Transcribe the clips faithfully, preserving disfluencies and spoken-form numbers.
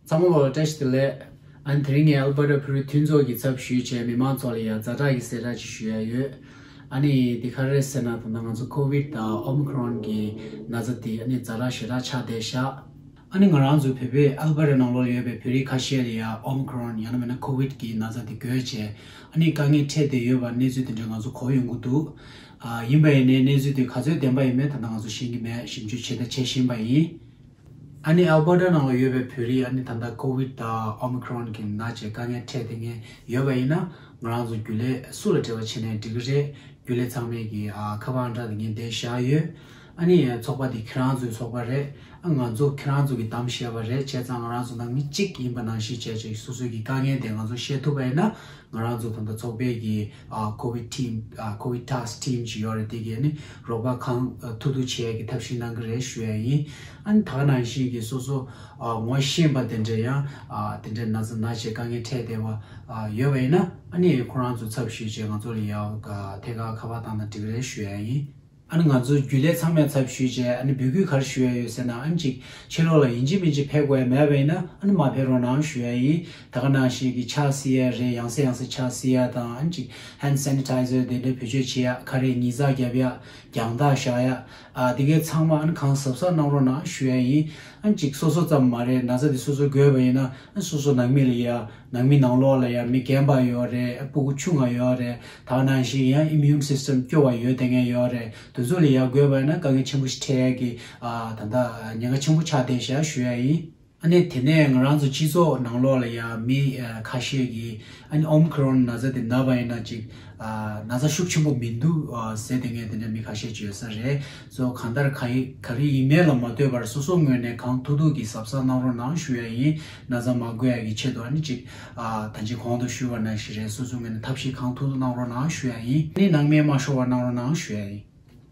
ཚང་མ་ལ་བཀྲ་ཤིས་བདེ་ལེགས། ཨ་ནི་དེ་རིང་ངས་ཨལ་བྷར་ཊ་བོད་རིགས་མཐུན་ཚོགས་ཀྱི་ཚབ་ཞུས་བྱས་མི་མང་ཚོ་ལ་ཡང་ཛ་དྲག་གི་གསལ་བསྒྲགས་ཅིག་ཞུ་ཡ་ཡོད། ཨ་ནི་འདི་ག་རེ་རེད་ཟེར་ན། ད་ལྟ་ང་ཚོ་ཀོ་ཝིད་དང་ཨོ་མི་ཁོ་རོན་གྱི་ན་ཚ་འདི་ཨ་ནི་ཛ་དྲག་ཞེ་དྲག་ཆགས་བསྡད་ཤག་ཨ་ནི་ང་རང་ཚོ་བོད་པའི་ཨལ་བྷར་ཊ་ནང་ལོགས་ལ་ཡོད་པའི་བོད་རིགས་ཁ་ཤས་ལ་ཡང་ཨོ་མི་ཁོ་རོན་ཡང་ན་མིན་ན་ཀོ་ཝིད་ཀྱི་ན་ཚ་འདི་འགོས་བྱས་ཨ་ནི་དཀའ་ངལ་འཕྲད་བསྡད་ཡོད་པ་གནས་ཚུལ་དེ་འདྲ་ང་ཚོ་གོ་ཡོང་གི་འདུག་ཨ་ཡིན་པ་ཡིན་ནའི་གནས་ཚུལ་དེ་ག་ཚོད་བདེན་པ་ཡིན་མིན་ད་ལྟ་ང་ཚོ་ཤེས་ཀྱི་མེད། ཞིབ་འཇུག་བྱེད་ད་བྱེད་བཞིན་པ་ཡིན། ཨ་ནི་ཨལ་བྷར་ཊ་ནང་ལ་ཡོད་པའི་བོད་རིགས་ཨ་ནི་ད་ལྟ་ཀོ་ཝིད་དང་ཨོ་མི་ཁོ་རོན་གྱི་ན་ཚ་དཀའ་ངལ་འཕྲད་བསྡད་མཁན་ཡོད་པ་ཡིན་ན་ང་རང་ཚོ་རྒྱུན་ལས་སུ་ལ་འབྲེལ་བ་བྱས་ནས་འགྲིག་གི་རེད། རྒྱུན་ལས་ཚང་མས་ཀྱི་ཨ་ཁ་པར་ཨང་གྲངས་དེ་ངས་འདིར་བཞག་ཡོད། ཨ་ནི་ཚོགས་པ་འདི་ཁྱེད་རང་ཚོའི་ཚོགས་པ་རེད། ཨ་ང་ཚོ་ཁྱེད་རང་ཚོ་གི་གཏམ་བཤད་པ་རེད། བྱས་ཙང་ང་རང་ཚོ་ནང་མི་གཅིག་ཡིན་པ་ནང་བཞིན་བྱས་བྱས་སོ་སོའི་གི་དཀའ་ངལ་དེ་ང་ཚོ་བཤད་ཐུབ་པ་ཡིན་ན་ང་རང་ཚོ་ད་ལྟ་ཚོགས་པའི་གི་ཨ་ཀོ་ཝིད་ཊིམ་ཨ་ཀོ་ཝིད་ཊཱསྐ་ཊིམ་ཅིག་ཡོད་རེད། དེ་གི་ཨ་ནི་རོགས་པ་གང་ཨ་ཐུབ་ཐུབ་བྱེད་ཡ་གི་ཐབས་ཤེས་གནང་གི་རེད་ཞུ་ཡ་ཡིན། ཨ་ནི་ད་ག་ནང་བཞིན་གི་སོ་སོ་ཨ་ངོ་ཤེས་པ་དེ་འདྲ་ཡང་ཨ་དེ་འདྲ་ན་ཚ་ན་བྱས་དཀའ་ངལ་འཕྲད་བསྡད་པ་ཨ་ཡོད་པ་ཡིན་ན་ཨ་ནི་ཁོ་རང་ཚོ་ཚབ་ཞུས་བྱས་ང་ཚོ་ལ་ཡང་ཨ་ཐད་ཀར་ཁ་པར་བཏང་ན་འགྲིག་གི་རེད་ཞུ་ཡ་ཡིན། ཨ་ནི་ང་ཚོ་རྒྱུན་ལས་ཚང་མས་ཚབ་ཞུས་བྱས་ཨ་ནི་འབོད་སྐུལ་ག་རེ་ཞུ་ཡ་ཡོད་ཟེར་ན། ཨ་ནི་ཅིག་ཕྱི་ལོགས་ལ་ཡིན་གཅིག་མིན་གཅིག་ཕེབས་དགོས་ཡ་མེད་པ་ཡིན་ན་ཨ་ནི་མ་ཕེབས་རོགས་གནང་ཞུ་ཡ་ཡིན། ད་ག་ནང་བཞིན་གྱི་ཕྱག་བསིལ་ཡ་རེད། ཡང་སེ་ཡང་སེ་ཕྱག་བསིལ་ཡ་དང་ཨ་ནི་ཅིག་ཧེན་ཌི་སེ་ནི་ཊའི་ཛར་དེ་འདྲ་བེད་སྤྱོད་བྱེད་ཡ། ཁ་རས་ཉིས་བརྩེགས་རྒྱབ་ཡ། རྒྱང་ཐག་བཞག་ཡ། ཨ་དེ་གའི་ཚང་མ་ཨ་ནི་གང་གཟབ་གཟབ་གནང་རོགས་གནང་ཞུ་ཡ་ཡིན། ཨ་ནི་ཅིག་སོ་སོ་ཙམ་མ་རེད། ན་ཚ་དེ་སོ་སོ་འགོས་པ་ཡིན་ན་ཨ་ནི་སོ་སོ་ནང་མི་ལ་ཡ། ནང་མི་ནང་ལོགས་ལ་ཡང་མི་རྒན་པ་ཡོད་རེད། ཕྲུ་གུ་ཆུང་བ་ཡོད་རེད། ད་ག་ནང་བཞིན་ཡང་ཨི་མིའུན་སིས་ཊམ་སྐྱོ་བ་ཡོད་བསྡད་མཁན་ཡོད་རེད། དེ་ཚོ་ལ་ཡང་འགོས་པ་ཡིན་ན་དཀའ་ངལ་ཆེན་པོ་ཞིག་འཕྲད་ཡ་གི་ཨ་ད་ལྟ་ཉེན་ཁ་ཆེན་པོ་ཆགས་བསྡད་ཤག་ཞུ་ཡ་ཡིན། ཨ་ནི་དེ་ནས་ང་རང་ཚོ་སྤྱི་ཚོགས་ནང་ལོགས་ལ་ཡང་མི་ཨ་ཁ་ཤས་ཀྱིས་ཨ་ནི་ཨོ་མི་ཁོ་རོན་ན་ཚ་དེ་ན་བ་ཡིན་ན་ཅིག་ཨ་ན་ཚ་ཤུགས་ཆེན་པོ་མི་འདུག་ཨ་ཟེར་བསྡད་མཁན་དེ་འདྲ་མི་ཁ་ཤས་ཅིག་ཡོད་ས་རེད། སོ་གང་ལྟར་ག་ཡི་ག་རེ་ཡིན་མིན་ལ་མ་ལྟོས་པར་སོ་སོ་ངོས་ནས་གང་ཐུབ་ཐུབ་ཀྱིས་གཟབ་གཟབ་གནང་རོགས་གནང་ཞུ་ཡ་ཡིན། ན་ཚ་མ་འགོས་ཡ་གི་ཆེད་དུ་ཨ་ནི་ཅིག་ཨ་ད་ཅི་གོང་དུ་ཞུས་པ་ནང་བཞིན་རེད། སོ་སོ་ངོས་ནས་ཐབས་ཤེས་གང་ཐུབ་ཐུབ་གནང་རོགས་གནང་ཞུ་ཡ་ཡིན། ཨ་ནི་སྣང་མེད་མ་ཤོར་བ་གནང་རོགས་གནང་ཞུ་ཡ་ཡིན།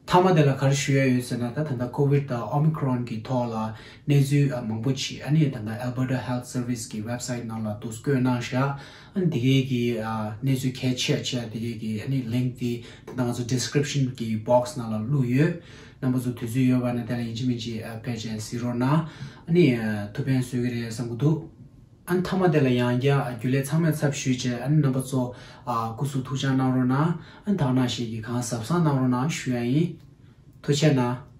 མཐའ་མ་དེ་ལ་ག་རེ་ཞུ་ཡ་ཡོད་ཟེར་ན། ད་ད་ལྟ་ཀོ་ཝིད་དང་ཨོ་མི་ཁོ་རོན་གྱི་ཐོག་ལ་གནས་ཚུལ་ཨ་མང་པོ་ཅིག་ཨ་ནི་ད་ལྟ་Alberta Health Service གི་ཝེབ་སའིཊ་ནང་ལ་བསྡུ་བཀོད་གནང་བཞག་ཨ་ནི་དེ་གའི་གི་ཨ་གནས་ཚུལ་གལ་ཆེ་ཆེ་དེ་གའི་གི་ཨ་ནི་ལིངཀ་དེ་ད་ལྟ་ང་ཚོ་ཌི་སི་ཀི་རིབ་ཤན་གི་བོག་སི་ནང་ལ་བླུགས་ཡོད། རྣམ་པ་ཚོ་དུས་ཚོད་ཡོད་པ་ན་དེ་ལ་ཡིན་གཅིག་མིན་གཅིག་ཨ་ཕེབས་བྱས་གཟིགས་རོགས་གནང་། ཨ་ནི་ཨ་ཐུགས་ཕན་གསོས་ཀྱི་རེད་བསམ་གྱི་འདུག་ཨ་ནི་མཐའ་མ་དེ་ལ་ཡང་བསྐྱར་ཨ་རྒྱུན་ལས་ཚང་མས་ཚབ་ཞུས་བྱས་ཨ་ནི་རྣམ་པ་ཚོ་ཨ་སྐུ་གཟུགས་ཐུགས་ཅག་གནང་རོགས་གནང་། ཨ་ནི་ད་ག་ནང་བཞིན་གྱི་གང་གཟབ་གཟབ་གནང་རོགས་གནང་ཞུ་ཡ་ཡིན། ཐུགས་རྗེ་གནང་།